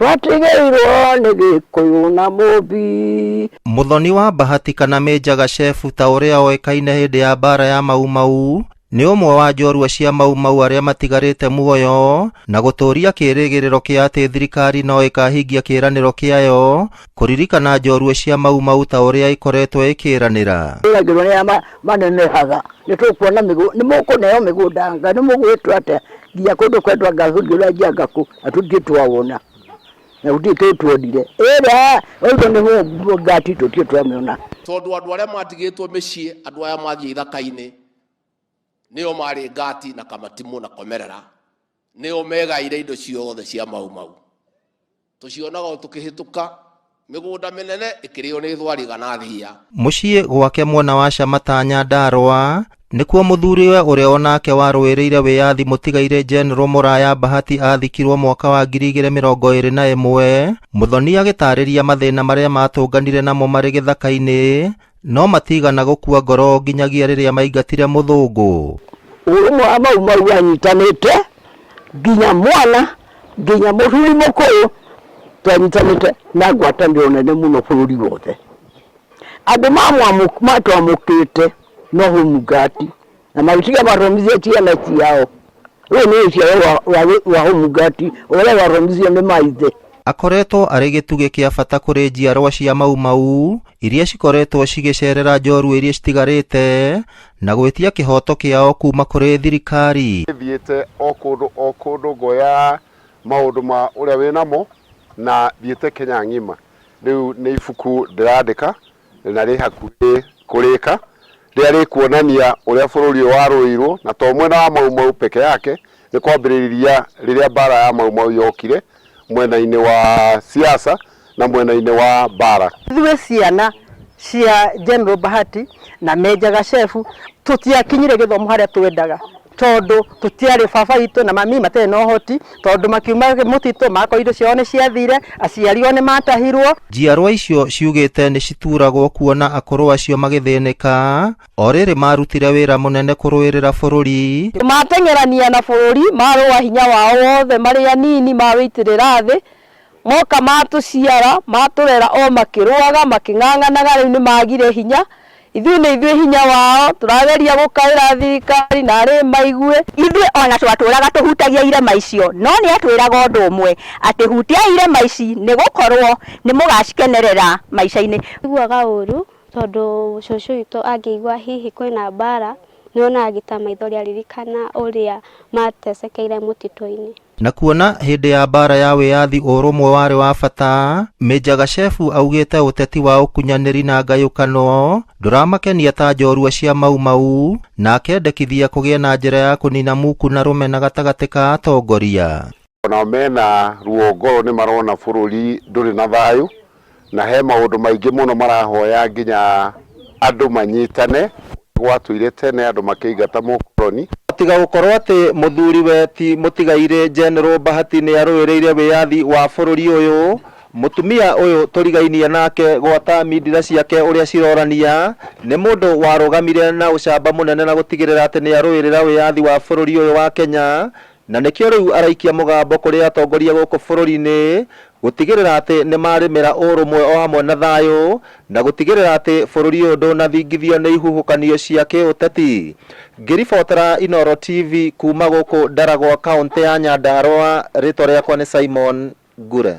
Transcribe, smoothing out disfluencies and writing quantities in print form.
Twatigĩirwo nĩ Gĩkũyũ na Mũmbi. Mũthoni wa Bahati kana Mĩnja Gacebu ta ũrĩa oĩkaine hĩndĩ ya mbara ya Mau Mau nĩ ũmwe wa njorua cia Mau Mau arĩa matigarĩte muoyo na gũtũria kĩrĩgĩrĩro kĩa atĩ thirikari no ĩkahingia kĩĩranĩro kĩayo kũririkana njorua cia Mau Mau ta ũrĩa ĩkoretwo ĩkĩranĩra. Ĩragĩrwo nĩ arĩa manenehaga nĩ tũkuona nĩ mũkũneo mĩgũnda anga nĩ mũgwĩtwo atĩa nginya kũndũ kwendwo anga tũngĩũra anga kũ na tũthiĩ twawona na gũtirĩ kĩndũ tuonire ĩrĩa oigo nĩ ngati tũtirĩ twamĩona. Tondũ andũ arĩa matigĩtwo mĩciĩ, andũ aya mathiĩ ithaka-inĩ nĩo marĩ ngati na kamatimũ na komerera, nĩo megaire indo ciothe cia Mau Mau. Tũcionaga o tũkĩhĩtũka mĩgũnda mĩnene ĩkĩrĩo nĩ thwariga na thiia. Mũciĩ gwake mwena wa Shamata Nyandarua nĩkuo mũthuriwe ũrĩa onake warũĩrĩire wĩyathi mũtigairĩ General Mũraya Bahati athikirwo mwaka wa 2021. Mũthoni agĩtarĩria mathĩna marĩa matũnganire namo marĩ gĩthaka-inĩ no matigana gũkua ngoro nginyagia rĩrĩa maingatire mũthũngũ. Ũrũmwe wa Mau Mau wanyitanĩte nginya mwana nginya mũthuri mũkũrũ twanyitanĩte na ngwatanĩro nene mũno bũrũri wothe. Andũ matwamũkĩte no Hũmungati na magĩtiga mathomithie ciana ciao. Rũrũ nĩ rũciaro rwa Hũmungati ũrĩa wathomithio nĩ maithe. Akoretwo arĩ gĩtugĩ kĩa bata kũrĩ njiarwa cia Mau Mau iria cikoretwo cigĩcerera njorua iria citigarĩte na gwĩtia kĩhoto kĩao kuma kũrĩ thirikari. Thiĩte o kũndũ o kũndũ ngoya maũndũ ma ũrĩa wĩnamo na thiĩte Kenya ng'ima. Rĩu nĩ ibuku ndĩrandĩka na rĩ hakuhĩ kũrĩka rĩrĩa rĩkuonania ũrĩa bũrũri ũyũ warũĩirwo na to mwena wa Mau Mau peke yake, nĩ kwambĩrĩria rĩrĩa mbara ya Mau Mau yokire mwena-inĩ wa siasa na mwena-inĩ wa mbara. Ithuĩ ciana cia General Bahati na Meja Gacebu tũtiakinyire gĩthomo harĩa twendaga tondũ tũtiarĩ baba witũ na mami matirĩ na ũhoti tondũ makiuma mũtitũ makorwo indo ciao nĩ ciathire, aciari ao nĩ matahirwo. Njiarwa icio ciugĩte nĩ cituragwo kuona akũrũ acio magĩthĩnĩka o rĩrĩ marutire wĩra mũnene kũrũĩrĩra bũrũri. Mateng'erania na bũrũri marũa hinya wao wothe marĩ anini mawĩitĩrĩra thĩ, moka matũciara matũrera o makĩrũaga makĩng'ang'anaga, rĩu nĩ magire hinya, ithuĩ nĩ ithuĩ hinya wao, tũrageria gũkaĩra thirikari na arĩ maigue. Ithuĩ ona twatũraga tũhutagia irema icio, no nĩ atwĩraga ũndũ ũmwe atĩ hutiai irema ici nĩ gũkorwo nĩ mũgacikenerera maica-inĩ. Iguaga ũru tondũ cũcũ witũ angĩigua hihi kwĩna mbara nĩ onaga gĩta maithori aririkana ũrĩa matecekeire mũtitũ-inĩ. Na kuona hĩndĩ ya mbara ya wĩyathi ũrũmwe warĩ wa bata, Mĩnja Gacebu augĩte ũteti wa ũkunyanĩri na ngayũkano ndũramakenia ta njorua cia Mau Mau na akendekithia kũgĩe na njĩra ya kũnina muku na rũmena gatagatĩ ka atongoria. Onao mena ruo ngoro nĩ marona bũrũri ndũrĩ na thayũ na he maũndũ maingĩ mũno marahoya nginya andũ manyitane gwatũire tene andũ makĩingata mũkoroni. Tiga gũkorwo atĩ mũthuriwe ti mũtigairĩ General Bahati nĩ arũĩrĩire wĩyathi wa bũrũri ũyũ, mũtumia ũyũ tũrigainie nake gwata mindira ciake ũrĩa cirorania nĩ mũndũ warũgamire na ũcamba mũnene na gũtigĩrĩra atĩ nĩ arũĩrĩra wĩyathi wa bũrũri ũyũ wa Kenya, na nĩkĩo rĩu araikia mũgambo kũrĩ atongoria gũkũ bũrũri-inĩ gũtigĩrĩra atĩ nĩ marĩmĩra ũrũmwe o hamwe na thayũ na gũtigĩrĩra atĩ bũrũri ũyũ ndũnathingithio nĩ ihuhũkanio cia kĩũteti. Ngĩribotera Inooro TV kuma gũkũ Ndaragwa kaũntĩ ya Nyandarua, rĩtwa rĩakwa nĩ Simon Ngure.